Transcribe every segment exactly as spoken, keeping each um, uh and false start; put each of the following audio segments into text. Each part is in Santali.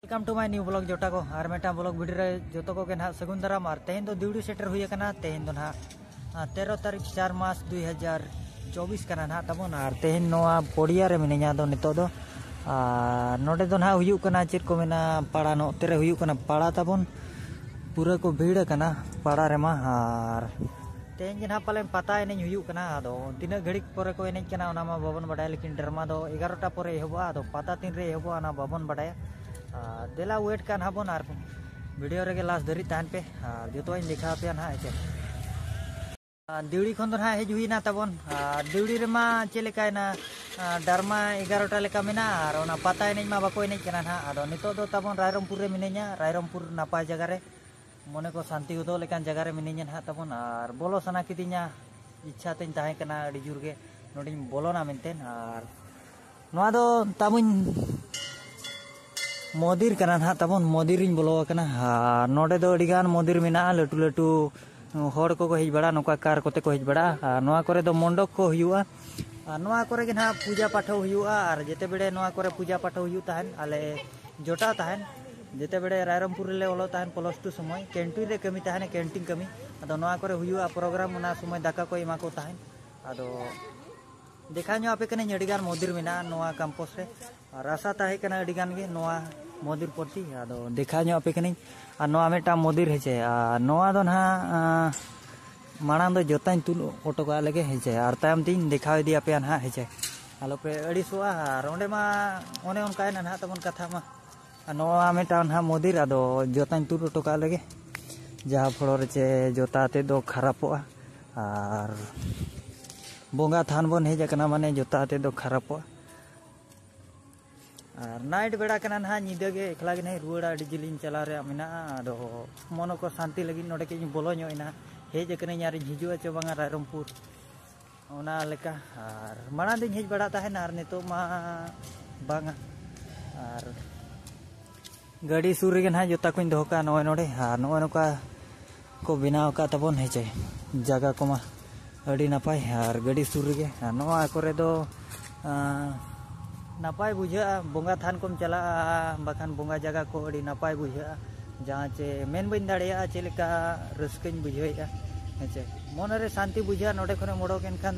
Welcome to my new vlog ᱡᱚᱴᱟ ᱠᱚ, ᱟᱨ ᱢᱤᱫᱴᱟᱝ vlog video ᱨᱮ ᱡᱚᱛᱚ ᱠᱚᱜᱮ ᱱᱟᱦᱟᱜ ᱥᱟᱹᱜᱩᱱ ᱫᱟᱨᱟᱢ᱾ ᱟᱨ ᱛᱮᱦᱮᱧ ᱫᱚ ᱫᱤᱣᱲᱤ ᱥᱮᱴᱮᱨ ᱦᱩᱭ ᱟᱠᱟᱱᱟ᱾ ᱛᱮᱦᱮᱧ ᱫᱚ ᱱᱟᱦᱟᱜ ᱟᱨ ᱛᱮᱨᱚ ᱛᱟᱹᱨᱤᱠᱷ ᱪᱟᱨ ᱢᱟᱥ ᱫᱩᱭ ᱦᱟᱡᱟᱨ ᱪᱚᱵᱵᱤᱥ ᱠᱟᱱᱟ ᱱᱟᱦᱟᱜ ᱛᱟᱵᱚᱱ᱾ ᱟᱨ ᱛᱮᱦᱮᱧ ᱱᱚᱣᱟ ᱯᱚᱲᱤᱭᱟ ᱨᱮ ᱢᱤᱱᱟᱹᱧᱟ ᱟᱫᱚ ᱱᱤᱛᱚᱜ ᱫᱚ᱾ ᱟᱨ ᱱᱚᱰᱮ ᱫᱚ ᱱᱟᱦᱟᱜ ᱦᱩᱭᱩᱜ ᱠᱟᱱᱟ, ᱪᱮᱫ ᱠᱚ ᱢᱮᱱᱟ, ᱯᱟᱲᱟ, ᱱᱚᱛᱮ ᱨᱮ ᱦᱩᱭᱩᱜ ᱠᱟᱱᱟ ᱯᱟᱲᱟ ᱛᱟᱵᱚᱱ᱾ ᱯᱩᱨᱟᱹ ᱠᱚ ᱵᱷᱤᱲ ᱟᱠᱟᱱᱟ ᱯᱟᱲᱟ ᱨᱮᱢᱟ᱾ ᱟᱨ ᱛᱮᱦᱮᱧ ᱜᱮ ᱱᱟᱦᱟᱜ ᱯᱟᱞᱮᱱ ᱯᱟᱛᱟ ᱮᱱᱮᱡ ᱦᱩᱭᱩᱜ ᱠᱟᱱᱟ᱾ ᱟᱫᱚ ᱛᱤᱱᱟᱹᱜ ᱜᱷᱟᱹᱲᱤᱡ ᱯᱚᱨᱮ ᱠᱚ ᱮᱱᱮᱡ ᱠᱟᱱᱟ ᱚᱱᱟ ᱢᱟ ᱵᱟᱵᱚᱱ ᱵᱟᱰᱟᱭᱟ, ᱞᱮᱠᱤᱱ ᱰᱨᱟᱢᱟ ᱫᱚ ᱮᱜᱟᱨᱚᱴᱟ ᱯᱚᱨᱮ ᱮᱦᱚᱵᱚᱜᱼᱟ᱾ ᱟᱫᱚ ᱯᱟᱛᱟ ᱛᱤᱱ ᱨᱮ ᱮᱦᱚᱵᱚᱜᱼᱟ ᱚᱱᱟ ᱵᱟᱵᱚᱱ ᱵᱟᱰᱟᱭᱟ᱾ ᱟᱨ ᱫᱮᱞᱟ ᱣᱮᱴ ᱠᱟᱜ ᱱᱟᱦᱟᱜ ᱵᱚᱱ, ᱟᱨ ᱵᱷᱤᱰᱤᱭᱳ ᱨᱮᱜᱮ ᱞᱟᱥᱴ ᱫᱷᱟᱹᱨᱤᱡ ᱛᱟᱦᱮᱱ ᱯᱮ, ᱟᱨ ᱡᱚᱛᱚᱣᱟᱜ ᱤᱧ ᱫᱮᱠᱷᱟᱣ ᱟᱯᱮᱭᱟ ᱱᱟᱦᱟᱜ, ᱦᱮᱸ ᱪᱮ᱾ ᱟᱨ ᱫᱤᱣᱲᱤ ᱠᱷᱚᱱ ᱫᱚ ᱱᱟᱦᱟᱜ ᱦᱮᱡ ᱦᱩᱭᱱᱟ ᱛᱟᱵᱚᱱ᱾ ᱟᱨ ᱫᱤᱣᱲᱤ ᱨᱮᱢᱟ ᱪᱮᱫ ᱞᱮᱠᱟᱭᱮᱱᱟ, ᱟᱨ ᱰᱨᱟᱢᱟ ᱮᱜᱟᱨᱚᱴᱟ ᱞᱮᱠᱟ ᱢᱮᱱᱟᱜᱼᱟ, ᱟᱨ ᱚᱱᱟ ᱯᱟᱛᱟ ᱮᱱᱮᱡ ᱢᱟ ᱵᱟᱠᱚ ᱮᱱᱮᱡ ᱠᱟᱱᱟ ᱱᱟᱦᱟᱜ᱾ ᱟᱫᱚ ᱱᱤᱛᱚᱜ ᱫᱚ ᱛᱟᱵᱚᱱ ᱨᱟᱭᱨᱚᱝᱯᱩᱨ ᱨᱮ ᱢᱤᱱᱟᱹᱧᱟ, ᱨᱟᱭᱨᱚᱝᱯᱩᱨ ᱱᱟᱯᱟᱭ ᱡᱟᱭᱜᱟ ᱨᱮ, ᱢᱚᱱᱮ ᱠᱚ ᱥᱟᱱᱛᱤ ᱜᱚᱫᱚᱜ ᱞᱮᱠᱟᱱ ᱡᱟᱭᱜᱟ ᱨᱮ ᱢᱤᱱᱟᱹᱧᱟ ᱱᱟᱦᱟᱜ ᱛᱟᱵᱚᱱ᱾ ᱟᱨ ᱵᱚᱞᱚ ᱥᱟᱱᱟ ᱠᱤᱫᱤᱧᱟ, ᱤᱪᱪᱷᱟ ᱛᱤᱧ ᱛᱟᱦᱮᱸ ᱠᱟᱱᱟ ᱟᱹᱰᱤ ᱡᱳᱨ ᱜᱮ ᱱᱚᱰᱮᱧ ᱵᱚᱞᱚᱱᱟ ᱢᱮᱱᱛᱮ᱾ ᱟᱨ ᱱᱚᱣᱟ ᱫᱚ ᱛᱟᱵᱚᱧ ᱢᱚᱫᱤᱨ ᱠᱟᱱᱟ ᱱᱟᱦᱟᱜ ᱛᱟᱵᱚᱱ, ᱢᱚᱫᱤᱨ ᱨᱤᱧ ᱵᱚᱞᱚ ᱟᱠᱟᱱᱟ᱾ ᱟᱨ ᱱᱚᱰᱮ ᱫᱚ ᱟᱹᱰᱤᱜᱟᱱ ᱢᱚᱫᱤᱨ ᱢᱮᱱᱟᱜᱼᱟ, ᱞᱟᱹᱴᱩ ᱞᱟᱹᱴᱩ ᱦᱚᱲ ᱠᱚᱠᱚ ᱦᱮᱡ ᱵᱟᱲᱟᱜᱼᱟ, ᱱᱚᱝᱠᱟ ᱠᱟᱨ ᱠᱚᱛᱮ ᱠᱚ ᱦᱮᱡ ᱵᱟᱲᱟᱜᱼᱟ᱾ ᱟᱨ ᱱᱚᱣᱟ ᱠᱚᱨᱮ ᱫᱚ ᱢᱚᱱᱰᱚᱯ ᱠᱚ ᱦᱩᱭᱩᱜᱼᱟ᱾ ᱟᱨ ᱱᱚᱣᱟ ᱠᱚᱨᱮ ᱜᱮ ᱱᱟᱦᱟᱜ ᱯᱩᱡᱟ ᱯᱟᱴᱷᱚ ᱦᱩᱭᱩᱜᱼᱟ᱾ ᱟᱨ ᱡᱮᱛᱮ ᱵᱮᱲᱮ ᱱᱚᱣᱟ ᱠᱚᱨᱮ ᱯᱩᱡᱟ ᱯᱟᱴᱷᱚ ᱦᱩᱭᱩᱜ ᱛᱟᱦᱮᱱ, ᱟᱞᱮ ᱡᱚᱴᱟᱣ ᱛᱟᱦᱮᱱ, ᱡᱮᱛᱮ ᱵᱮᱲᱮ ᱨᱟᱭᱨᱚᱝᱯᱩᱨ ᱨᱮᱞᱮ ᱚᱞᱚᱜ ᱛᱟᱦᱮᱱ, ᱯᱞᱟᱥ ᱴᱩ ᱥᱚᱢᱚᱭ ᱠᱮᱱᱴᱤᱱ ᱨᱮ ᱠᱟᱹᱢᱤ ᱛᱟᱦᱮᱱᱟ, ᱠᱮᱱᱴᱤᱱ ᱠᱟᱹᱢᱤ᱾ ᱟᱫᱚ ᱱᱚᱣᱟ ᱠᱚᱨᱮ ᱦᱩᱭᱩᱜᱼᱟ ᱯᱨᱳᱜᱨᱟᱢ, ᱚᱱᱟ ᱥᱚᱢᱚᱭ ᱫᱟᱠᱟ ᱠᱚ ᱮᱢᱟ ᱠᱚ ᱛᱟᱦᱮᱱ᱾ ᱟᱫᱚ ᱫᱮᱠᱷᱟᱣ ᱧᱚᱜ ᱟᱯᱮ ᱠᱟᱹᱱᱟᱹᱧ, ᱟᱹᱰᱤᱜᱟᱱ ᱢᱚᱫᱤᱨ ᱢᱮᱱᱟᱜᱼᱟ ᱱᱚᱣᱟ ᱠᱮᱢᱯᱟᱥ ᱨᱮ᱾ ᱟᱨ ᱨᱟᱥᱟ ᱛᱟᱦᱮᱸ ᱠᱟᱱᱟ ᱟᱹᱰᱤᱜᱟᱱ ᱜᱮ ᱱᱚᱣᱟ ᱢᱚᱫᱤᱨ ᱯᱨᱚᱛᱤ, ᱟᱫᱚ ᱫᱮᱠᱷᱟᱣ ᱧᱚᱜ ᱟᱯᱮ ᱠᱟᱹᱱᱟᱹᱧ᱾ ᱟᱨ ᱱᱚᱣᱟ ᱢᱤᱫᱴᱟᱝ ᱢᱚᱫᱤᱨ ᱦᱮᱸᱪᱮ, ᱟᱨ ᱱᱚᱣᱟ ᱫᱚ ᱱᱟᱦᱟᱜ, ᱟᱸ, ᱢᱟᱲᱟᱝ ᱫᱚ ᱡᱚᱛᱟᱧ ᱛᱩᱫ ᱦᱚᱴᱚ ᱠᱟᱜ ᱞᱮᱜᱮ ᱦᱮᱸᱪᱮ, ᱟᱨ ᱛᱟᱭᱚᱢ ᱛᱤᱧ ᱫᱮᱠᱷᱟᱣ ᱤᱫᱤ ᱟᱯᱮᱭᱟ ᱱᱟᱦᱟᱜ ᱦᱮᱸᱪᱮ, ᱟᱞᱚᱯᱮ ᱟᱹᱲᱤᱥᱚᱜᱼᱟ᱾ ᱟᱨ ᱚᱸᱰᱮ ᱢᱟ ᱚᱱᱮ ᱚᱱᱠᱟᱭᱮᱱᱟ ᱱᱟᱦᱟᱜ ᱛᱟᱵᱚᱱ ᱠᱟᱛᱷᱟ ᱢᱟ᱾ ᱟᱨ ᱱᱚᱣᱟ ᱢᱤᱫᱴᱟᱝ ᱱᱟᱦᱟᱜ ᱢᱚᱫᱤᱨ, ᱟᱫᱚ ᱡᱚᱛᱟᱧ ᱛᱩᱫ ᱦᱚᱴᱚ ᱠᱟᱜ ᱞᱮᱜᱮ, ᱡᱟᱦᱟᱸ ᱯᱷᱚᱲᱚ ᱨᱮ ᱪᱮ ᱡᱚᱛᱟ ᱟᱛᱮᱫ ᱫᱚ ᱠᱷᱟᱨᱟᱯᱚᱜᱼᱟ᱾ ᱟᱨ ᱵᱚᱸᱜᱟ ᱛᱷᱟᱱ ᱵᱚᱱ ᱦᱮᱡ ᱟᱠᱟᱱᱟ, ᱢᱟᱱᱮ ᱡᱚᱛᱟ ᱟᱛᱮᱫ ᱫᱚ ᱠᱷᱟᱨᱟᱯᱚᱜᱼᱟ᱾ ᱟᱨ ᱱᱟᱭᱤᱴ ᱵᱮᱲᱟ ᱠᱟᱱᱟ ᱱᱟᱦᱟᱜ, ᱧᱤᱫᱟᱹ ᱜᱮ ᱮᱠᱞᱟ ᱜᱮ ᱱᱟᱦᱟᱜ ᱨᱩᱣᱟᱹᱲᱟ, ᱟᱹᱰᱤ ᱡᱤᱞᱤᱧ ᱪᱟᱞᱟᱣ ᱨᱮᱭᱟᱜ ᱢᱮᱱᱟᱜᱼᱟ᱾ ᱟᱫᱚ ᱢᱚᱱᱮ ᱠᱚ ᱥᱟᱱᱛᱤ ᱞᱟᱹᱜᱤᱫ ᱱᱚᱰᱮ ᱠᱟᱹᱡ ᱤᱧ ᱵᱚᱞᱚ ᱧᱚᱜ ᱮᱱᱟ, ᱦᱮᱡ ᱟᱠᱟᱱᱟᱹᱧ ᱟᱨᱤᱧ ᱦᱤᱡᱩᱜᱼᱟ ᱪᱮ ᱵᱟᱝᱟ ᱨᱟᱭᱨᱚᱝᱯᱩᱨ, ᱚᱱᱟ ᱞᱮᱠᱟ᱾ ᱟᱨ ᱢᱟᱲᱟᱝ ᱫᱚᱧ ᱦᱮᱡ ᱵᱟᱲᱟᱜ ᱛᱟᱦᱮᱱᱟ, ᱟᱨ ᱱᱤᱛᱚᱜ ᱢᱟ ᱵᱟᱝᱟ᱾ ᱟᱨ ᱜᱟᱹᱰᱤ ᱥᱩᱨ ᱨᱮᱜᱮ ᱱᱟᱦᱟᱜ ᱡᱩᱛᱟ ᱠᱚᱧ ᱫᱚᱦᱚ ᱠᱟᱜᱼᱟ ᱱᱚᱜᱼᱚᱭ ᱱᱚᱰᱮ, ᱟᱨ ᱱᱚᱜᱼᱚᱭ ᱱᱚᱝᱠᱟ ᱠᱚ ᱵᱮᱱᱟᱣ ᱟᱠᱟᱫ ᱛᱟᱵᱚᱱ ᱦᱮᱸᱪᱮ, ᱡᱟᱭᱜᱟ ᱠᱚᱢᱟ ᱟᱹᱰᱤ ᱱᱟᱯᱟᱭ᱾ ᱟᱨ ᱜᱟᱹᱰᱤ ᱥᱩᱨ ᱨᱮᱜᱮ, ᱟᱨ ᱱᱚᱣᱟ ᱠᱚᱨᱮ ᱫᱚ, ᱟᱸ, ᱱᱟᱯᱟᱭ ᱵᱩᱡᱷᱟᱹᱜᱼᱟ᱾ ᱵᱚᱸᱜᱟ ᱛᱷᱟᱱ ᱠᱚᱢ ᱪᱟᱞᱟᱜᱼᱟ, ᱵᱟᱠᱷᱟᱱ ᱵᱚᱸᱜᱟ ᱡᱟᱭᱜᱟ ᱠᱚ ᱟᱹᱰᱤ ᱱᱟᱯᱟᱭ ᱵᱩᱡᱷᱟᱹᱜᱼᱟ᱾ ᱡᱟᱦᱟᱸ ᱪᱮ ᱢᱮᱱ ᱵᱟᱹᱧ ᱫᱟᱲᱮᱭᱟᱜᱼᱟ ᱪᱮᱫ ᱞᱮᱠᱟ ᱨᱟᱹᱥᱠᱟᱹᱧ ᱵᱩᱡᱷᱟᱹᱣᱮᱫᱼᱟ᱾ ᱦᱮᱸ ᱪᱮ, ᱢᱚᱱᱮᱨᱮ ᱥᱟᱱᱛᱤ ᱵᱩᱡᱷᱟᱹᱜᱼᱟ᱾ ᱱᱚᱰᱮ ᱠᱷᱚᱱᱮᱢ ᱚᱰᱚᱠ ᱮᱱᱠᱷᱟᱱ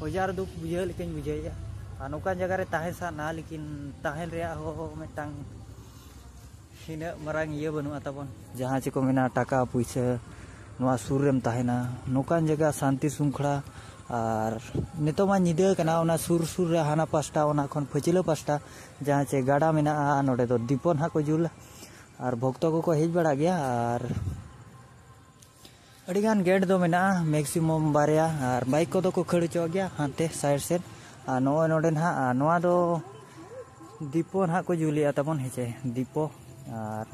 ᱦᱟᱡᱟᱨ ᱫᱩᱠ ᱵᱩᱡᱷᱟᱹᱣ ᱞᱮᱠᱟᱧ ᱵᱩᱡᱷᱟᱹᱣᱮᱫᱼᱟ᱾ ᱟᱨ ᱱᱚᱝᱠᱟᱱ ᱡᱟᱭᱜᱟ ᱨᱮ ᱛᱟᱦᱮᱸ ᱥᱟᱱᱟ, ᱞᱮᱠᱤᱱ ᱛᱟᱦᱮᱱ ᱨᱮᱭᱟᱜ ᱦᱚᱸ ᱢᱤᱫᱴᱟᱝ ᱤᱱᱟᱹᱜ ᱢᱟᱨᱟᱝ ᱤᱭᱟᱹ ᱵᱟᱹᱱᱩᱜᱼᱟ ᱛᱟᱵᱚᱱ, ᱡᱟᱦᱟᱸ ᱪᱮ ᱠᱚ ᱢᱮᱱᱟ ᱴᱟᱠᱟ ᱯᱩᱭᱥᱟᱹ, ᱱᱚᱣᱟ ᱥᱩᱨ ᱨᱮᱢ ᱛᱟᱦᱮᱱᱟ, ᱱᱚᱝᱠᱟᱱ ᱡᱟᱭᱜᱟ ᱥᱟᱱᱛᱤ ᱥᱩᱝᱠᱷᱲᱟ᱾ ᱟᱨ ᱱᱤᱛᱚᱜ ᱢᱟ ᱧᱤᱫᱟᱹ ᱠᱟᱱᱟ, ᱚᱱᱟ ᱥᱩᱨ ᱥᱩᱨ ᱨᱮ ᱦᱟᱱᱟ ᱯᱟᱥᱴᱟ, ᱚᱱᱟ ᱠᱷᱚᱱ ᱯᱷᱟᱹᱪᱞᱟᱹ ᱯᱟᱥᱴᱟ ᱡᱟᱦᱟᱸ ᱪᱮ ᱜᱟᱰᱟ ᱢᱮᱱᱟᱜᱼᱟ, ᱱᱚᱰᱮ ᱫᱚ ᱫᱤᱯᱚ ᱱᱟᱦᱟᱜ ᱠᱚ ᱡᱩᱞᱟ᱾ ᱟᱨ ᱵᱷᱚᱠᱛᱚ ᱠᱚᱠᱚ ᱦᱮᱡ ᱵᱟᱲᱟᱜ ᱜᱮᱭᱟ᱾ ᱟᱨ ᱟᱹᱰᱤᱜᱟᱱ ᱜᱮᱴ ᱫᱚ ᱢᱮᱱᱟᱜᱼᱟ, ᱢᱮᱠᱥᱤᱢᱟᱢ ᱵᱟᱨᱭᱟ, ᱟᱨ ᱵᱟᱭᱤᱠ ᱠᱚᱫᱚ ᱠᱚ ᱠᱷᱟᱹᱲ ᱦᱚᱪᱚᱣᱟᱜ ᱜᱮᱭᱟ ᱦᱟᱱᱛᱮ ᱥᱟᱭᱤᱰ ᱥᱮᱫ᱾ ᱟᱨ ᱱᱚᱜᱼᱚᱭ ᱱᱚᱰᱮ ᱱᱟᱦᱟᱜ, ᱟᱨ ᱱᱚᱣᱟ ᱫᱚ ᱫᱤᱯᱚ ᱱᱟᱦᱟᱜ ᱠᱚ ᱡᱩᱞᱮᱜᱼᱟ ᱛᱟᱵᱚᱱ, ᱦᱮᱸ ᱪᱮ, ᱫᱤᱯᱚ᱾ ᱟᱨ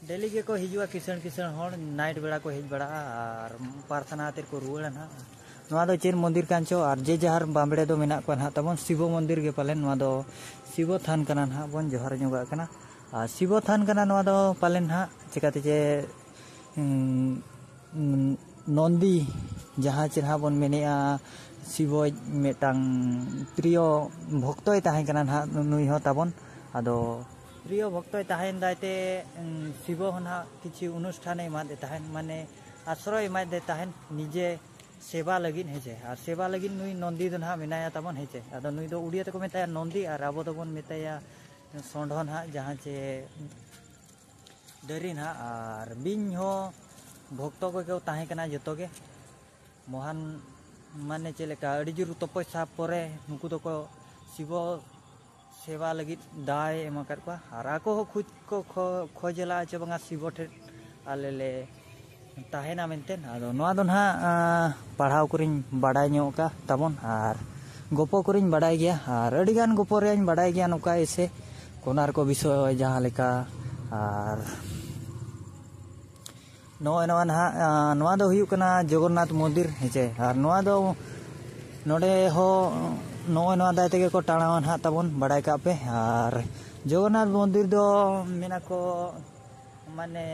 ᱰᱮᱞᱤ ᱜᱮᱠᱚ ᱦᱤᱡᱩᱜᱼᱟ ᱠᱤᱥᱟᱹᱬ ᱠᱤᱥᱟᱹᱬ ᱦᱚᱲ, ᱱᱟᱭᱤᱴ ᱵᱮᱲᱟ ᱠᱚ ᱦᱮᱡ ᱵᱟᱲᱟᱜᱼᱟ ᱟᱨ ᱯᱟᱨᱛᱷᱟᱱᱟ ᱠᱟᱛᱮᱫ ᱠᱚ ᱨᱩᱣᱟᱹᱲᱟ ᱱᱟᱦᱟᱜ᱾ ᱱᱚᱣᱟ ᱫᱚ ᱪᱮᱫ ᱢᱚᱱᱫᱤᱨ ᱠᱟᱱ ᱪᱚ, ᱟᱨ ᱡᱮ ᱡᱟᱦᱟᱨ ᱵᱟᱢᱵᱲᱮ ᱫᱚ ᱢᱮᱱᱟᱜ ᱠᱚᱣᱟ ᱱᱟᱦᱟᱜ ᱛᱟᱵᱚᱱ, ᱥᱤᱵᱚ ᱢᱚᱱᱫᱤᱨ ᱜᱮ ᱯᱟᱞᱮᱱ ᱱᱚᱣᱟ ᱫᱚ ᱥᱤᱵᱚ ᱛᱷᱟᱱ ᱠᱟᱱᱟ ᱱᱟᱦᱟᱜ, ᱵᱚᱱ ᱡᱚᱦᱟᱨ ᱧᱚᱜᱟᱜ ᱠᱟᱱᱟ᱾ ᱟᱨ ᱥᱤᱵᱚ ᱛᱷᱟᱱ ᱠᱟᱱᱟ ᱱᱚᱣᱟ ᱫᱚ ᱯᱟᱞᱮᱱ ᱱᱟᱦᱟᱜ, ᱪᱤᱠᱟᱹᱛᱮ ᱪᱮ, ᱩᱸ, ᱩᱸ, ᱱᱚᱱᱫᱤ, ᱡᱟᱦᱟᱸ ᱪᱮ ᱱᱟᱦᱟᱜ ᱵᱚᱱ ᱢᱮᱱᱮᱜᱼᱟ, ᱥᱤᱵᱚᱭᱤᱡ ᱢᱤᱫᱴᱟᱝ ᱯᱨᱤᱭᱚ ᱵᱷᱚᱠᱛᱚᱭ ᱛᱟᱦᱮᱸ ᱠᱟᱱᱟ ᱱᱟᱦᱟᱜ ᱱᱩᱭ ᱦᱚᱸ ᱛᱟᱵᱚᱱ᱾ ᱟᱫᱚ ᱯᱨᱤᱭᱚ ᱵᱷᱚᱠᱛᱚᱭ ᱛᱟᱦᱮᱸᱭᱮᱱ ᱫᱟᱭ ᱛᱮ, ᱩᱸ, ᱥᱤᱵᱚ ᱦᱚᱸ ᱱᱟᱦᱟᱜ ᱠᱤᱪᱷᱩ ᱚᱱᱩᱥᱴᱷᱟᱱᱮ ᱮᱢᱟᱫᱮ ᱛᱟᱦᱮᱸᱫ, ᱢᱟᱱᱮ ᱟᱥᱨᱚᱭ ᱮᱢᱟᱫᱮ ᱛᱟᱦᱮᱸᱫ ᱱᱤᱡᱮ ᱥᱮᱵᱟ ᱞᱟᱹᱜᱤᱫ, ᱦᱮᱸ ᱪᱮ᱾ ᱟᱨ ᱥᱮᱵᱟ ᱞᱟᱹᱜᱤᱫ ᱱᱩᱭ ᱱᱚᱱᱫᱤ ᱫᱚ ᱱᱟᱦᱟᱜ ᱢᱮᱱᱟᱭᱟ ᱛᱟᱵᱚᱱ, ᱦᱮᱸ ᱪᱮ᱾ ᱟᱫᱚ ᱱᱩᱭ ᱫᱚ ᱩᱲᱤᱭᱟ ᱛᱮᱠᱚ ᱢᱮᱛᱟᱭᱟ ᱱᱚᱱᱫᱤ, ᱟᱨ ᱟᱵᱚ ᱫᱚᱵᱚᱱ ᱢᱮᱛᱟᱭᱟ ᱥᱚᱸᱰᱷᱚ ᱱᱟᱦᱟᱜ, ᱡᱟᱦᱟᱸ ᱪᱮ ᱰᱟᱹᱨᱤ ᱱᱟᱦᱟᱜ᱾ ᱟᱨ ᱵᱤᱧ ᱦᱚᱸ ᱵᱷᱚᱠᱛᱚ ᱠᱚᱜᱮ ᱠᱚ ᱛᱟᱦᱮᱸ ᱠᱟᱱᱟ ᱡᱚᱛᱚ ᱜᱮ᱾ ᱢᱚᱦᱟᱱ ᱢᱟᱱᱮ ᱪᱮᱫ ᱞᱮᱠᱟ, ᱟᱹᱰᱤ ᱡᱳᱨ ᱛᱚᱯᱚᱥᱭᱟ ᱯᱚᱨᱮ ᱱᱩᱠᱩ ᱫᱚᱠᱚ ᱥᱤᱵᱚ ᱥᱮᱵᱟ ᱞᱟᱹᱜᱤᱫ ᱫᱟᱣᱮ ᱮᱢ ᱟᱠᱟᱫ ᱠᱚᱣᱟ᱾ ᱟᱨ ᱟᱠᱚ ᱦᱚᱸ ᱠᱷᱚᱡᱽ ᱠᱚ ᱠᱷᱚ-, ᱠᱷᱚᱡᱽ ᱞᱟᱜᱼᱟ ᱪᱮ ᱵᱟᱝᱟ ᱥᱤᱵᱚ ᱴᱷᱮᱱ ᱟᱞᱮ ᱞᱮ ᱛᱟᱦᱮᱱᱟ ᱢᱮᱱᱛᱮ᱾ ᱟᱫᱚ ᱱᱚᱣᱟ ᱫᱚ ᱱᱟᱦᱟᱜ, ᱟᱸ, ᱯᱟᱲᱦᱟᱣ ᱠᱚᱨᱮᱧ ᱵᱟᱰᱟᱭ ᱧᱚᱜ ᱟᱠᱟᱫ ᱛᱟᱵᱚᱱ, ᱟᱨ ᱜᱚᱯᱚ ᱠᱚᱨᱮᱧ ᱵᱟᱰᱟᱭ ᱜᱮᱭᱟ, ᱟᱨ ᱟᱹᱰᱤᱜᱟᱱ ᱜᱚᱯᱚ ᱨᱮᱭᱟᱜ ᱤᱧ ᱵᱟᱰᱟᱭ ᱜᱮᱭᱟ, ᱱᱚᱝᱠᱟ ᱮᱥᱮ ᱠᱳᱱᱟᱨᱠᱚ ᱵᱤᱥᱚᱭ ᱡᱟᱦᱟᱸ ᱞᱮᱠᱟ᱾ ᱟᱨ ᱱᱚᱜᱼᱚᱭ ᱱᱚᱣᱟ ᱱᱟᱦᱟᱜ, ᱟᱸ, ᱱᱚᱣᱟ ᱫᱚ ᱦᱩᱭᱩᱜ ᱠᱟᱱᱟ ᱡᱚᱜᱚᱱᱱᱟᱛᱷ ᱢᱚᱱᱫᱤᱨ, ᱦᱮᱸ ᱪᱮ᱾ ᱟᱨ ᱱᱚᱣᱟ ᱫᱚ ᱱᱚᱰᱮ ᱦᱚᱸ ᱱᱚᱜᱼᱚᱭ ᱱᱚᱣᱟ ᱫᱟᱨᱟᱭ ᱛᱮᱜᱮ ᱠᱚ ᱴᱟᱬᱟᱣᱟ ᱱᱟᱦᱟᱜ ᱛᱟᱵᱚᱱ, ᱵᱟᱰᱟᱭ ᱠᱟᱜ ᱯᱮ᱾ ᱟᱨ ᱡᱚᱜᱚᱱᱱᱟᱛᱷ ᱢᱚᱱᱫᱤᱨ ᱫᱚ ᱢᱮᱱᱟ ᱠᱚ ᱢᱟᱱᱮ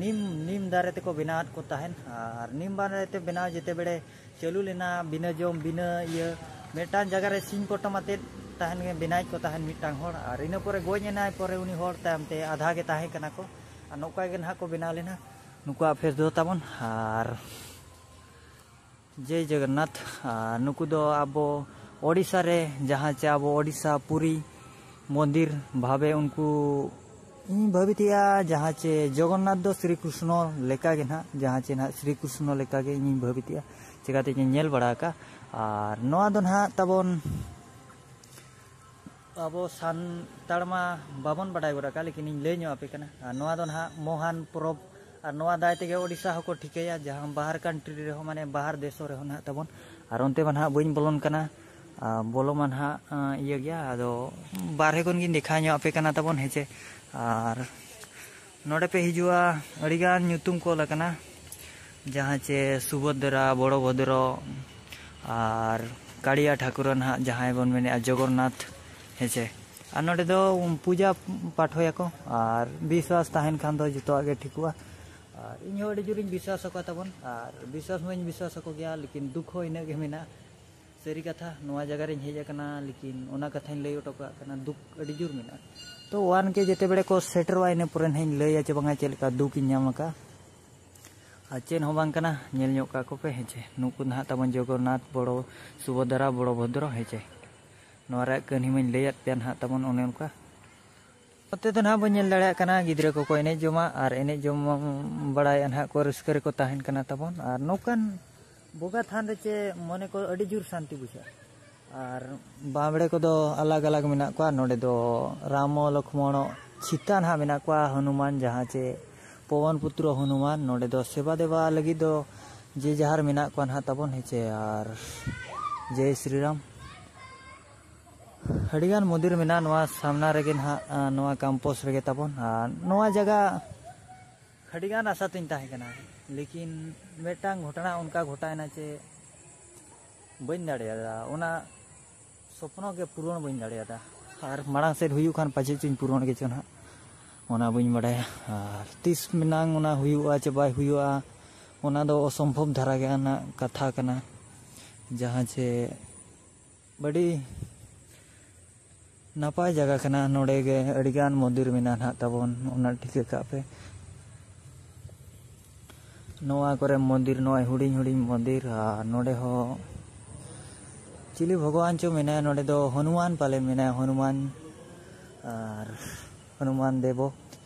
ᱱᱤᱢ, ᱱᱤᱢ ᱫᱟᱨᱮ ᱛᱮᱠᱚ ᱵᱮᱱᱟᱣᱟᱫ ᱠᱚ ᱛᱟᱦᱮᱱ᱾ ᱟᱨ ᱱᱤᱢ ᱫᱟᱨᱮ ᱛᱮ ᱵᱮᱱᱟᱣ ᱡᱮᱛᱮ ᱵᱮᱲᱮ ᱪᱟᱹᱞᱩ ᱞᱮᱱᱟ, ᱵᱤᱱᱟᱹ ᱡᱚᱢ ᱵᱤᱱᱟᱹ ᱤᱭᱟᱹ ᱢᱤᱫᱴᱟᱝ ᱡᱟᱭᱜᱟ ᱨᱮ ᱥᱤᱧ ᱯᱚᱴᱚᱢ ᱟᱛᱮᱫ ᱛᱟᱦᱮᱱ ᱜᱮ, ᱵᱮᱱᱟᱣᱮᱫ ᱠᱚ ᱛᱟᱦᱮᱱ ᱢᱤᱫᱴᱟᱝ ᱦᱚᱲ, ᱟᱨ ᱤᱱᱟᱹ ᱯᱚᱨᱮ ᱜᱚᱡ ᱮᱱᱟᱭ, ᱯᱚᱨᱮ ᱩᱱᱤ ᱦᱚᱲ ᱛᱟᱭᱚᱢ ᱛᱮ ᱟᱫᱷᱟ ᱜᱮ ᱛᱟᱦᱮᱸ ᱠᱟᱱᱟ ᱠᱚ᱾ ᱟᱨ ᱱᱚᱝᱠᱟ ᱜᱮ ᱱᱟᱦᱟᱜ ᱠᱚ ᱵᱮᱱᱟᱣ ᱞᱮᱱᱟ ᱱᱩᱠᱩᱣᱟᱜ ᱯᱷᱮᱥ ᱫᱚ ᱛᱟᱵᱚᱱ᱾ ᱟᱨ ᱡᱮᱭ ᱡᱚᱜᱚᱱᱱᱟᱛᱷ, ᱟᱨ ᱱᱩᱠᱩ ᱫᱚ ᱟᱵᱚ ᱳᱰᱤᱥᱟ ᱨᱮ, ᱡᱟᱦᱟᱸ ᱪᱮ ᱟᱵᱚ ᱳᱰᱤᱥᱟ ᱯᱩᱨᱤ ᱢᱚᱱᱫᱤᱨ ᱵᱷᱟᱵᱮ ᱩᱱᱠᱩ, ᱤᱧ ᱵᱷᱟᱹᱵᱤᱛᱮᱜᱼᱟ ᱡᱟᱦᱟᱸ ᱪᱮ ᱡᱚᱜᱚᱱᱱᱟᱛᱷ ᱫᱚ ᱥᱨᱤ ᱠᱨᱤᱥᱱᱚ ᱞᱮᱠᱟ ᱜᱮ ᱱᱟᱦᱟᱜ, ᱡᱟᱦᱟᱸ ᱪᱮ ᱱᱟᱦᱟᱜ ᱥᱨᱤ ᱠᱨᱤᱥᱱᱚ ᱞᱮᱠᱟ ᱜᱮ ᱤᱧᱤᱧ ᱵᱷᱟᱹᱵᱤᱛᱮᱜᱼᱟ, ᱪᱮᱠᱟᱛᱮ ᱤᱧ ᱧᱮᱞ ᱵᱟᱲᱟ ᱟᱠᱟᱫ᱾ ᱟᱨ ᱱᱚᱣᱟ ᱫᱚ ᱱᱟᱦᱟᱜ ᱛᱟᱵᱚᱱ ᱟᱵᱚ ᱥᱟᱱᱛᱟᱲ ᱢᱟ ᱵᱟᱵᱚᱱ ᱵᱟᱰᱟᱭ ᱜᱚᱫ ᱟᱠᱟᱫ, ᱞᱮᱠᱤᱱ ᱤᱧ ᱞᱟᱹᱭ ᱧᱚᱜ ᱟᱯᱮ ᱠᱟᱱᱟ᱾ ᱟᱨ ᱱᱚᱣᱟ ᱫᱚ ᱱᱟᱦᱟᱜ ᱢᱚᱦᱟᱱ ᱯᱚᱨᱚᱵᱽ, ᱟᱨ ᱱᱚᱣᱟ ᱫᱟᱭ ᱛᱮᱜᱮ ᱳᱰᱤᱥᱟ ᱦᱚᱸᱠᱚ ᱴᱷᱤᱠᱟᱹᱭᱟ, ᱡᱟᱦᱟᱸ ᱵᱟᱦᱟᱨ ᱠᱟᱱᱴᱨᱤ ᱨᱮᱦᱚᱸ, ᱢᱟᱱᱮ ᱵᱟᱦᱟᱨ ᱫᱮᱥᱚ ᱨᱮᱦᱚᱸ ᱱᱟᱦᱟᱜ ᱛᱟᱵᱚᱱ᱾ ᱟᱨ ᱚᱱᱛᱮ ᱢᱟ ᱱᱟᱦᱟᱜ ᱵᱟᱹᱧ ᱵᱚᱞᱚᱱ ᱠᱟᱱᱟ, ᱟᱨ ᱵᱚᱞᱚ ᱢᱟ ᱱᱟᱦᱟᱜ, ᱟᱸ, ᱤᱭᱟᱹ ᱜᱮᱭᱟ᱾ ᱟᱫᱚ ᱵᱟᱨᱦᱮ ᱠᱷᱚᱱ ᱜᱤᱧ ᱫᱮᱠᱷᱟᱣ ᱧᱚᱜ ᱟᱯᱮ ᱠᱟᱱᱟ ᱛᱟᱵᱚᱱ, ᱦᱮᱸ ᱪᱮ᱾ ᱟᱨ ᱱᱚᱰᱮ ᱯᱮ ᱦᱤᱡᱩᱜᱼᱟ, ᱟᱹᱰᱤᱜᱟᱱ ᱧᱩᱛᱩᱢ ᱠᱚ ᱚᱞ ᱟᱠᱟᱱᱟ, ᱡᱟᱦᱟᱸ ᱪᱮ ᱥᱩᱵᱷᱚᱫᱨᱟ, ᱵᱚᱲᱚ ᱵᱷᱚᱫᱨᱚ, ᱟᱨ ᱠᱟᱲᱤᱭᱟ ᱴᱷᱟᱹᱠᱩᱨ ᱱᱟᱦᱟᱜ, ᱡᱟᱦᱟᱸᱭ ᱵᱚᱱ ᱢᱮᱱᱮᱫᱼᱟ ᱡᱚᱜᱚᱱᱱᱟᱛᱷ, ᱦᱮᱸ ᱪᱮ᱾ ᱟᱨ ᱱᱚᱰᱮ ᱫᱚ ᱯᱩᱡᱟ ᱯᱟᱴᱷᱚᱭᱟᱠᱚ, ᱟᱨ ᱵᱤᱥᱣᱟᱥ ᱛᱟᱦᱮᱱ ᱠᱷᱟᱱ ᱫᱚ ᱡᱚᱛᱚᱣᱟᱜ ᱜᱮ ᱴᱷᱤᱠᱚᱜᱼᱟ᱾ ᱟᱨ ᱤᱧ ᱦᱚᱸ ᱟᱹᱰᱤ ᱡᱳᱨᱤᱧ ᱵᱤᱥᱣᱟᱥ ᱟᱠᱚᱣᱟ ᱛᱟᱵᱚᱱ, ᱟᱨ ᱵᱤᱥᱣᱟᱥ ᱢᱟᱧ ᱵᱤᱥᱣᱟᱥ ᱟᱠᱚ ᱜᱮᱭᱟ, ᱞᱮᱠᱤᱱ ᱫᱩᱠ ᱦᱚᱸ ᱤᱱᱟᱹᱜ ᱜᱮ ᱢᱮᱱᱟᱜᱼᱟ᱾ ᱥᱟᱹᱨᱤ ᱠᱟᱛᱷᱟ, ᱱᱚᱣᱟ ᱡᱟᱭᱜᱟ ᱨᱤᱧ ᱦᱮᱡ ᱟᱠᱟᱱᱟ, ᱞᱮᱠᱤᱱ ᱚᱱᱟ ᱠᱟᱛᱷᱟᱧ ᱞᱟᱹᱭ ᱦᱚᱴᱚ ᱠᱟᱜ ᱠᱟᱱᱟ, ᱫᱩᱠ ᱟᱹᱰᱤ ᱡᱳᱨ ᱢᱮᱱᱟᱜᱼᱟ᱾ ᱛᱚ ᱚᱣᱟᱱ ᱠᱮ ᱡᱮᱛᱮ ᱵᱮᱲᱮ ᱠᱚ ᱥᱮᱴᱮᱨᱚᱜᱼᱟ, ᱤᱱᱟᱹ ᱯᱚᱨᱮ ᱱᱟᱦᱟᱜ ᱤᱧ ᱞᱟᱹᱭᱟ ᱪᱮ ᱵᱟᱝᱟ ᱪᱮᱫ ᱞᱮᱠᱟ ᱫᱩᱠ ᱤᱧ ᱧᱟᱢ ᱟᱠᱟᱫᱼᱟ᱾ ᱟᱨ ᱪᱮᱫ ᱦᱚᱸ ᱵᱟᱝ ᱠᱟᱱᱟ, ᱧᱮᱞ ᱧᱚᱜ ᱠᱟᱜ ᱠᱚᱯᱮ, ᱦᱮᱸ ᱪᱮ᱾ ᱱᱩᱠᱩ ᱱᱟᱦᱟᱜ ᱛᱟᱵᱚᱱ ᱡᱚᱜᱚᱱᱱᱟᱛᱷ, ᱵᱚᱲᱚ ᱥᱩᱵᱷᱚᱫᱨᱟ, ᱵᱚᱲᱚ ᱵᱷᱚᱫᱨᱚ, ᱦᱮᱸ ᱪᱮ᱾ ᱱᱚᱣᱟ ᱨᱮᱭᱟᱜ ᱠᱟᱹᱦᱱᱤ ᱢᱟᱧ ᱞᱟᱹᱭᱟᱫ ᱯᱮᱭᱟ ᱱᱟᱦᱟᱜ ᱛᱟᱵᱚᱱ ᱚᱱᱮ ᱚᱱᱠᱟ᱾ ᱱᱚᱛᱮ ᱫᱚ ᱱᱟᱦᱟᱜ ᱵᱚᱱ ᱧᱮᱞ ᱫᱟᱲᱮᱭᱟᱜ ᱠᱟᱱᱟ, ᱜᱤᱫᱽᱨᱟᱹ ᱠᱚᱠᱚ ᱮᱱᱮᱡ ᱡᱚᱝᱟ ᱟᱨ ᱮᱱᱮᱡ ᱡᱚᱝ ᱵᱟᱲᱟᱭᱟ ᱱᱟᱦᱟᱜ ᱠᱚ, ᱨᱟᱹᱥᱠᱟᱹ ᱨᱮᱠᱚ ᱛᱟᱦᱮᱱ ᱠᱟᱱᱟ ᱛᱟᱵᱚᱱ᱾ ᱟᱨ ᱱᱚᱝᱠᱟᱱ ᱵᱚᱸᱜᱟ ᱛᱷᱟᱱ ᱨᱮ ᱪᱮ ᱢᱚᱱᱮ ᱠᱚ ᱟᱹᱰᱤ ᱡᱳᱨ ᱥᱟᱱᱛᱤ ᱵᱩᱡᱷᱟᱹᱜᱼᱟ᱾ ᱟᱨ ᱵᱟᱸᱵᱽᱲᱮ ᱠᱚᱫᱚ ᱟᱞᱟᱜᱽ ᱟᱞᱟᱜᱽ ᱢᱮᱱᱟᱜ ᱠᱚᱣᱟ᱾ ᱱᱚᱰᱮ ᱫᱚ ᱨᱟᱢᱚ ᱞᱚᱠᱷᱢᱚᱬ ᱥᱤᱛᱟ ᱱᱟᱦᱟᱜ ᱢᱮᱱᱟᱜ ᱠᱚᱣᱟ, ᱦᱚᱱᱩᱢᱟᱱ, ᱡᱟᱦᱟᱸ ᱪᱮ ᱯᱚᱵᱚᱱ ᱯᱩᱛᱨᱚ ᱦᱚᱱᱩᱢᱟᱱ᱾ ᱱᱚᱰᱮ ᱫᱚ ᱥᱮᱵᱟ ᱫᱮᱵᱟ ᱞᱟᱹᱜᱤᱫ ᱫᱚ ᱡᱮ ᱡᱟᱦᱟᱨ ᱢᱮᱱᱟᱜ ᱠᱚᱣᱟ ᱱᱟᱦᱟᱜ ᱛᱟᱵᱚᱱ, ᱦᱮᱸ ᱪᱮ᱾ ᱟᱨ ᱡᱮᱭ ᱥᱨᱤᱨᱟᱢ᱾ ᱟᱹᱰᱤᱜᱟᱱ ᱢᱚᱱᱫᱤᱨ ᱢᱮᱱᱟᱜᱼᱟ ᱱᱚᱣᱟ ᱥᱟᱢᱱᱟ ᱨᱮᱜᱮ ᱱᱟᱦᱟᱜ, ᱟᱸ, ᱱᱚᱣᱟ ᱠᱮᱢᱯᱟᱥ ᱨᱮᱜᱮ ᱛᱟᱵᱚᱱ᱾ ᱟᱨ ᱱᱚᱣᱟ ᱡᱟᱭᱜᱟ ᱟᱹᱰᱤᱜᱟᱱ ᱟᱥᱟ ᱛᱤᱧ ᱛᱟᱦᱮᱸ ᱠᱟᱱᱟ, ᱞᱮᱠᱤᱱ ᱢᱤᱫᱴᱟᱝ ᱜᱷᱚᱴᱚᱱᱟ ᱚᱱᱠᱟ ᱜᱷᱚᱴᱟᱣᱮᱱᱟ ᱪᱮ ᱵᱟᱹᱧ ᱫᱟᱲᱮᱭᱟᱫᱟ, ᱚᱱᱟ ᱥᱚᱯᱱᱚ ᱜᱮ ᱯᱩᱨᱚᱱ ᱵᱟᱹᱧ ᱫᱟᱲᱮᱭᱟᱫᱟ᱾ ᱟᱨ ᱢᱟᱲᱟᱝ ᱥᱮᱫ ᱦᱩᱭᱩᱜ ᱠᱷᱟᱱ ᱯᱟᱪᱮᱫ ᱪᱚᱧ ᱯᱩᱨᱚᱱ ᱜᱮᱪᱚ ᱱᱟᱦᱟᱜ, ᱚᱱᱟ ᱵᱟᱹᱧ ᱵᱟᱰᱟᱭᱟ᱾ ᱟᱨ ᱛᱤᱥ ᱢᱮᱱᱟᱝ ᱚᱱᱟ ᱦᱩᱭᱩᱜᱼᱟ ᱪᱮ ᱵᱟᱭ ᱦᱩᱭᱩᱜᱼᱟ, ᱚᱱᱟ ᱫᱚ ᱚᱥᱚᱢᱵᱷᱚᱵ ᱫᱷᱟᱨᱟ ᱜᱮ ᱟᱱᱟᱜ ᱠᱟᱛᱷᱟ ᱠᱟᱱᱟ, ᱡᱟᱦᱟᱸ ᱪᱮ ᱟᱹᱰᱤ ᱱᱟᱯᱟᱭ ᱡᱟᱭᱜᱟ ᱠᱟᱱᱟ᱾ ᱱᱚᱰᱮ ᱜᱮ ᱟᱹᱰᱤᱜᱟᱱ ᱢᱚᱱᱫᱤᱨ ᱢᱮᱱᱟᱜᱼᱟ ᱱᱟᱦᱟᱜ ᱛᱟᱵᱚᱱ, ᱚᱱᱟ ᱴᱷᱤᱠᱟᱹ ᱠᱟᱜ ᱯᱮ᱾ ᱱᱚᱣᱟ ᱠᱚᱨᱮ ᱢᱚᱱᱫᱤᱨ, ᱱᱚᱜᱼᱚᱭ ᱦᱩᱰᱤᱧ ᱦᱩᱰᱤᱧ ᱢᱚᱱᱫᱤᱨ, ᱟᱨ ᱱᱚᱰᱮ ᱦᱚᱸ ᱪᱤᱞᱤ ᱵᱷᱚᱜᱚᱵᱟᱱ ᱪᱚ ᱢᱮᱱᱟᱭᱟ, ᱱᱚᱰᱮ ᱫᱚ ᱦᱚᱱᱩᱢᱟᱱ ᱯᱟᱞᱮ ᱢᱮᱱᱟᱭᱟ, ᱦᱚᱱᱩᱢᱟᱱ, ᱟᱨ ᱦᱚᱱᱩᱢᱟᱱ ᱫᱮᱵᱚ,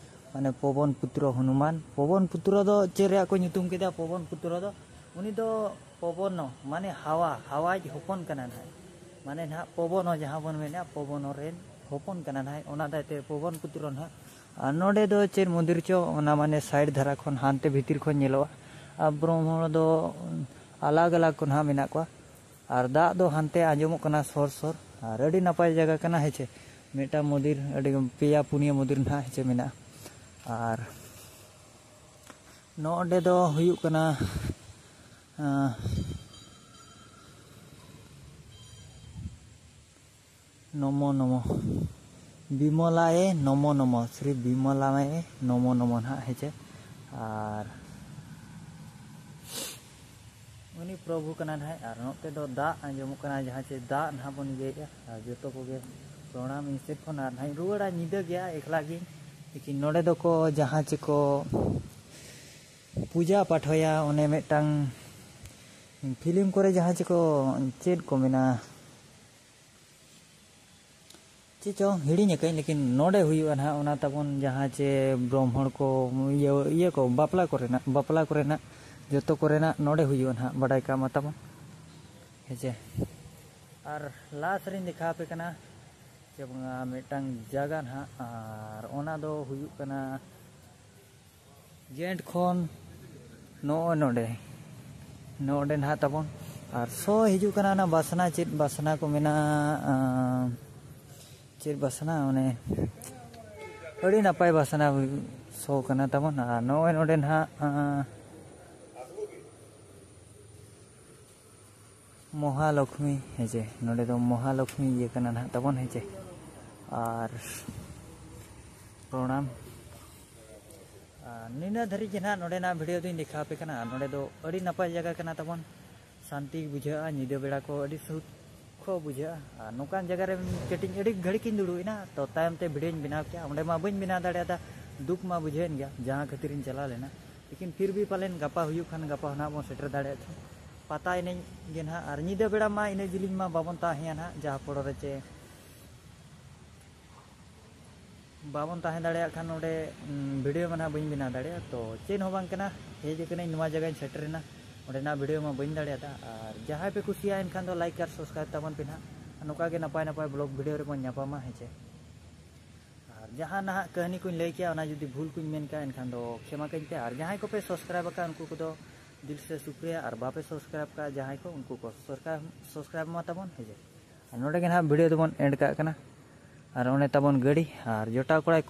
ᱢᱟᱱᱮ ᱯᱚᱵᱚᱱ ᱯᱩᱛᱨᱚ ᱦᱚᱱᱩᱢᱟᱱ᱾ ᱯᱚᱵᱚᱱ ᱯᱩᱛᱨᱚ ᱫᱚ ᱪᱮᱫ ᱨᱮᱭᱟᱜ ᱠᱚ ᱧᱩᱛᱩᱢ ᱠᱮᱫᱟ ᱯᱚᱵᱚᱱ ᱯᱩᱛᱨᱚ ᱫᱚ? ᱩᱱᱤ ᱫᱚ ᱯᱚᱵᱚᱱᱚ, ᱢᱟᱱᱮ ᱦᱟᱣᱟ, ᱦᱟᱣᱟᱭᱤᱡ ᱦᱚᱯᱚᱱ ᱠᱟᱱᱟ ᱱᱟᱦᱟᱜ᱾ ᱢᱟᱱᱮ ᱱᱟᱦᱟᱜ ᱯᱚᱵᱚᱱᱚ ᱡᱟᱦᱟᱸ ᱵᱚᱱ ᱢᱮᱱᱟ, ᱯᱚᱵᱚᱱᱚ ᱨᱮᱱ ᱦᱚᱯᱚᱱ ᱠᱟᱱᱟ ᱱᱟᱦᱟᱜ, ᱚᱱᱟ ᱫᱟᱭᱛᱮ ᱯᱚᱵᱚᱱ ᱯᱩᱛᱨᱚ ᱱᱟᱦᱟᱜ᱾ ᱟᱨ ᱱᱚᱰᱮ ᱫᱚ ᱪᱮᱫ ᱢᱚᱱᱫᱤᱨ ᱪᱚ, ᱚᱱᱟ ᱢᱟᱱᱮ ᱥᱟᱭᱤᱰ ᱫᱷᱟᱨᱟ ᱠᱷᱚᱱ ᱦᱟᱱᱛᱮ ᱵᱷᱤᱛᱤᱨ ᱠᱷᱚᱱ ᱧᱮᱞᱚᱜᱼᱟ᱾ ᱟᱨ ᱵᱨᱚᱦᱢᱚ ᱫᱚ ᱟᱞᱟᱜᱽ ᱟᱞᱟᱜᱽ ᱠᱚ ᱱᱟᱦᱟᱜ ᱢᱮᱱᱟᱜ ᱠᱚᱣᱟ᱾ ᱟᱨ ᱫᱟᱜ ᱫᱚ ᱦᱟᱱᱛᱮ ᱟᱸᱡᱚᱢᱚᱜ ᱠᱟᱱᱟ ᱥᱚᱨ ᱥᱚᱨ᱾ ᱟᱨ ᱟᱹᱰᱤ ᱱᱟᱯᱟᱭ ᱡᱟᱭᱜᱟ ᱠᱟᱱᱟ ᱦᱮᱸᱪᱮ᱾ ᱢᱤᱫᱴᱟᱝ ᱢᱚᱱᱫᱤᱨ, ᱟᱹᱰᱤ ᱯᱮᱭᱟ ᱯᱩᱱᱭᱟᱹ ᱢᱚᱱᱫᱤᱨ ᱱᱟᱦᱟᱜ ᱦᱮᱸᱪᱮ ᱢᱮᱱᱟᱜᱼᱟ᱾ ᱟᱨ ᱱᱚᱰᱮ ᱫᱚ ᱦᱩᱭᱩᱜ ᱠᱟᱱᱟ, ᱟᱸ, ᱱᱚᱢᱚ ᱱᱚᱢᱚ, ᱵᱤᱢᱚᱞᱟᱭᱮ ᱱᱚᱢᱚ ᱱᱚᱢᱚ, ᱥᱨᱤ ᱵᱤᱢᱚᱞᱟᱭᱮ ᱱᱚᱢᱚ ᱱᱚᱢᱚ ᱱᱟᱦᱟᱜ ᱦᱮᱸᱪᱮ᱾ ᱟᱨ ᱩᱱᱤ ᱯᱨᱚᱵᱷᱩ ᱠᱟᱱᱟ ᱱᱟᱦᱟᱜ᱾ ᱟᱨ ᱱᱚᱛᱮ ᱫᱚ ᱫᱟᱜ ᱟᱸᱡᱚᱢᱚᱜ ᱠᱟᱱᱟ, ᱡᱟᱦᱟᱸ ᱪᱮ ᱫᱟᱜ ᱱᱟᱦᱟᱜ ᱵᱚᱱ ᱤᱭᱟᱹᱭᱮᱫᱼᱟ᱾ ᱟᱨ ᱡᱚᱛᱚ ᱠᱚᱜᱮ ᱯᱨᱚᱬᱟᱢ ᱤᱧ ᱥᱮᱫ ᱠᱷᱚᱱ᱾ ᱟᱨ ᱱᱟᱦᱟᱜ ᱤᱧ ᱨᱩᱣᱟᱹᱲᱟ, ᱧᱤᱫᱟᱹ ᱜᱮᱭᱟ, ᱮᱠᱞᱟ ᱜᱤᱧ᱾ ᱞᱮᱠᱤᱱ ᱱᱚᱰᱮ ᱫᱚᱠᱚ ᱡᱟᱦᱟᱸ ᱪᱮ ᱠᱚ ᱯᱩᱡᱟ ᱯᱟᱴᱷᱚᱭᱟ, ᱚᱱᱮ ᱢᱤᱫᱴᱟᱝ ᱯᱷᱤᱞᱢ ᱠᱚᱨᱮ ᱡᱟᱦᱟᱸ ᱪᱮ ᱠᱚ, ᱪᱮᱫ ᱠᱚ ᱢᱮᱱᱟ, ᱪᱮᱫ ᱪᱚᱝ ᱦᱤᱲᱤᱧ ᱟᱠᱟᱫᱟᱹᱧ, ᱞᱮᱠᱤᱱ ᱱᱚᱰᱮ ᱦᱩᱭᱩᱜᱼᱟ ᱱᱟᱦᱟᱜ ᱚᱱᱟ ᱛᱟᱵᱚᱱ, ᱡᱟᱦᱟᱸ ᱪᱮ ᱵᱨᱚᱦᱢᱚᱬ ᱠᱚ ᱤᱭᱟᱹ, ᱤᱭᱟᱹ ᱠᱚ, ᱵᱟᱯᱞᱟ ᱠᱚᱨᱮᱱᱟᱜ, ᱵᱟᱯᱞᱟ ᱠᱚᱨᱮᱱᱟᱜ ᱡᱚᱛᱚ ᱠᱚᱨᱮᱱᱟᱜ ᱱᱚᱰᱮ ᱦᱩᱭᱩᱜᱼᱟ ᱱᱟᱦᱟᱜ, ᱵᱟᱰᱟᱭ ᱠᱟᱜ ᱢᱟ ᱛᱟᱵᱚᱱ, ᱦᱮᱸ ᱪᱮ᱾ ᱟᱨ ᱞᱟᱥᱴ ᱨᱤᱧ ᱫᱮᱠᱷᱟᱣ ᱟᱯᱮ ᱠᱟᱱᱟ ᱪᱮ ᱵᱟᱝᱟ ᱢᱤᱫᱴᱟᱝ ᱡᱟᱭᱜᱟ ᱱᱟᱦᱟᱜ, ᱟᱨ ᱚᱱᱟ ᱫᱚ ᱦᱩᱭᱩᱜ ᱠᱟᱱᱟ ᱡᱮᱱᱴ ᱠᱷᱚᱱ ᱱᱚᱜᱼᱚᱭ ᱱᱚᱰᱮ, ᱱᱚᱰᱮ ᱱᱟᱦᱟᱜ ᱛᱟᱵᱚᱱ᱾ ᱟᱨ ᱥᱚ ᱦᱤᱡᱩᱜ ᱠᱟᱱᱟ ᱚᱱᱟ ᱵᱟᱥᱱᱟ, ᱪᱮᱫ ᱵᱟᱥᱱᱟ ᱠᱚ ᱢᱮᱱᱟ, ᱟᱸ, ᱪᱮᱫ ᱵᱟᱥᱱᱟ, ᱚᱱᱮ ᱟᱹᱰᱤ ᱱᱟᱯᱟᱭ ᱵᱟᱥᱱᱟ ᱥᱚ ᱠᱟᱱᱟ ᱛᱟᱵᱚᱱ᱾ ᱟᱨ ᱱᱚᱜᱼᱚᱭ ᱱᱚᱰᱮ ᱱᱟᱦᱟᱜ, ᱟᱸ, ᱢᱚᱦᱟᱞᱚᱠᱷᱢᱤ, ᱦᱮᱸ ᱪᱮ, ᱱᱚᱰᱮ ᱫᱚ ᱢᱚᱦᱟᱞᱚᱠᱷᱢᱤ ᱤᱭᱟᱹ ᱠᱟᱱᱟ ᱱᱟᱦᱟᱜ ᱛᱟᱵᱚᱱ, ᱦᱮᱸ ᱪᱮ᱾ ᱟᱨ ᱯᱨᱚᱬᱟᱢ᱾ ᱟᱨ ᱱᱤᱱᱟᱹ ᱫᱷᱟᱹᱨᱤᱡ ᱜᱮ ᱱᱟᱦᱟᱜ ᱱᱚᱰᱮᱱᱟᱜ ᱵᱷᱤᱰᱤᱭᱳ ᱫᱚᱧ ᱫᱮᱠᱷᱟᱣ ᱟᱯᱮ ᱠᱟᱱᱟ᱾ ᱟᱨ ᱱᱚᱰᱮ ᱫᱚ ᱟᱹᱰᱤ ᱱᱟᱯᱟᱭ ᱡᱟᱭᱜᱟ ᱠᱟᱱᱟ ᱛᱟᱵᱚᱱ, ᱥᱟᱱᱛᱤ ᱵᱩᱡᱷᱟᱹᱜᱼᱟ, ᱧᱤᱫᱟᱹ ᱵᱮᱲᱟ ᱠᱚ ᱟᱹᱰᱤ ᱥᱩᱫ ᱠᱚ ᱵᱩᱡᱷᱟᱹᱜᱼᱟ᱾ ᱟᱨ ᱱᱚᱝᱠᱟᱱ ᱡᱟᱭᱜᱟ ᱨᱮ ᱠᱟᱹᱴᱤᱡ ᱟᱹᱰᱤ ᱜᱷᱟᱹᱲᱤᱡ ᱤᱧ ᱫᱩᱲᱩᱵ ᱮᱱᱟ, ᱛᱚ ᱛᱟᱭᱚᱢ ᱛᱮ ᱵᱷᱤᱰᱤᱭᱳᱧ ᱵᱮᱱᱟᱣ ᱠᱮᱜᱼᱟ᱾ ᱚᱸᱰᱮ ᱢᱟ ᱵᱟᱹᱧ ᱵᱮᱱᱟᱣ ᱫᱟᱲᱮᱭᱟᱫᱟ, ᱫᱩᱠ ᱢᱟ ᱵᱩᱡᱷᱟᱹᱣᱮᱱ ᱜᱮᱭᱟ ᱡᱟᱦᱟᱸ ᱠᱷᱟᱹᱛᱤᱨ ᱤᱧ ᱪᱟᱞᱟᱣ ᱞᱮᱱᱟ᱾ ᱞᱮᱠᱤᱱ ᱯᱷᱤᱨ ᱵᱷᱤ ᱯᱟᱞᱮᱱ ᱜᱟᱯᱟ ᱦᱩᱭᱩᱜ ᱠᱷᱟᱱ ᱜᱟᱯᱟ ᱦᱚᱸ ᱱᱟᱦᱟᱜ ᱵᱚᱱ ᱥᱮᱴᱮᱨ ᱫᱟᱲᱮᱭᱟᱜ ᱛᱮ ᱯᱟᱛᱟ ᱮᱱᱮᱡ ᱜᱮ ᱱᱟᱦᱟᱜ᱾ ᱟᱨ ᱧᱤᱫᱟᱹ ᱵᱮᱲᱟ ᱢᱟ ᱤᱱᱟᱹᱜ ᱡᱤᱞᱤᱧ ᱢᱟ ᱵᱟᱵᱚᱱ ᱛᱟᱦᱮᱸᱭᱟ ᱱᱟᱦᱟᱜ, ᱡᱟᱦᱟᱸ ᱯᱚᱲᱚ ᱨᱮ ᱪᱮ ᱵᱟᱵᱚᱱ ᱛᱟᱦᱮᱸ ᱫᱟᱲᱮᱭᱟᱜ ᱠᱷᱟᱱ ᱱᱚᱰᱮ ᱵᱷᱤᱰᱤᱭᱳ ᱢᱟ ᱱᱟᱦᱟᱜ ᱵᱟᱹᱧ ᱵᱮᱱᱟᱣ ᱫᱟᱲᱮᱭᱟᱜᱼᱟ᱾ ᱛᱚ ᱪᱮᱫ ᱦᱚᱸ ᱵᱟᱝ ᱠᱟᱱᱟ, ᱦᱮᱡ ᱟᱠᱟᱱᱟᱹᱧ, ᱱᱚᱣᱟ ᱡᱟᱭᱜᱟᱧ ᱥᱮᱴᱮᱨᱮᱱᱟ, ᱚᱸᱰᱮᱱᱟᱜ ᱵᱷᱤᱰᱤᱭᱳ ᱢᱟ ᱵᱟᱹᱧ ᱫᱟᱲᱮᱭᱟᱫᱟ᱾ ᱟᱨ ᱡᱟᱦᱟᱸᱭ ᱯᱮ ᱠᱩᱥᱤᱭᱟᱜᱼᱟ ᱮᱱᱠᱷᱟᱱ ᱫᱚ ᱞᱟᱭᱤᱠ ᱟᱨ ᱥᱟᱵᱥᱠᱨᱟᱭᱤᱵ ᱛᱟᱵᱚᱱ ᱯᱮ ᱱᱟᱦᱟᱜ᱾ ᱟᱨ ᱱᱚᱝᱠᱟ ᱜᱮ ᱱᱟᱯᱟᱭ ᱱᱟᱯᱟᱭ ᱵᱞᱚᱜ ᱵᱷᱤᱰᱤᱭᱳ ᱨᱮᱵᱚᱱ ᱧᱟᱯᱟᱢᱟ, ᱦᱮᱸ ᱪᱮ᱾ ᱟᱨ ᱡᱟᱦᱟᱸ ᱱᱟᱦᱟᱜ ᱠᱟᱹᱦᱱᱤ ᱠᱚᱧ ᱞᱟᱹᱭ ᱠᱮᱜᱼᱟ, ᱚᱱᱟ ᱡᱩᱫᱤ ᱵᱷᱩᱞ ᱠᱚᱧ ᱢᱮᱱ ᱠᱟᱜᱼᱟ ᱮᱱᱠᱷᱟᱱ ᱫᱚ ᱠᱷᱮᱢᱟ ᱠᱟᱹᱧ ᱯᱮ᱾ ᱟᱨ ᱡᱟᱦᱟᱸᱭ ᱠᱚᱯᱮ ᱥᱟᱵᱥᱠᱨᱟᱭᱤᱵ ᱟᱠᱟᱫ ᱩᱱᱠᱩ ᱠᱚᱫᱚ ᱫᱤᱞ ᱥᱮ ᱥᱩᱠᱨᱤᱭᱟ, ᱟᱨ ᱵᱟᱯᱮ ᱥᱟᱵᱥᱠᱨᱟᱭᱤᱵ ᱠᱟᱜᱼᱟ ᱡᱟᱦᱟᱸᱭ ᱠᱚ, ᱩᱱᱠᱩ ᱠᱚ ᱥᱟᱵᱥᱠᱨᱟᱭᱤᱵ ᱢᱟ ᱛᱟᱵᱚᱱ, ᱦᱮᱸ ᱪᱮ᱾ ᱟᱨ ᱱᱚᱰᱮ ᱜᱮ ᱱᱟᱦᱟᱜ ᱵᱷᱤᱰᱤᱭᱳ ᱫᱚᱵᱚᱱ ᱮᱱᱰ ᱠᱟᱜ ᱠᱟᱱᱟ᱾ ᱟᱨ ᱚᱱᱮ ᱛᱟᱵᱚᱱ ᱜᱟᱹᱰᱤ ᱟᱨ ᱡᱚᱴᱟᱣ ᱠᱚᱲᱟᱭ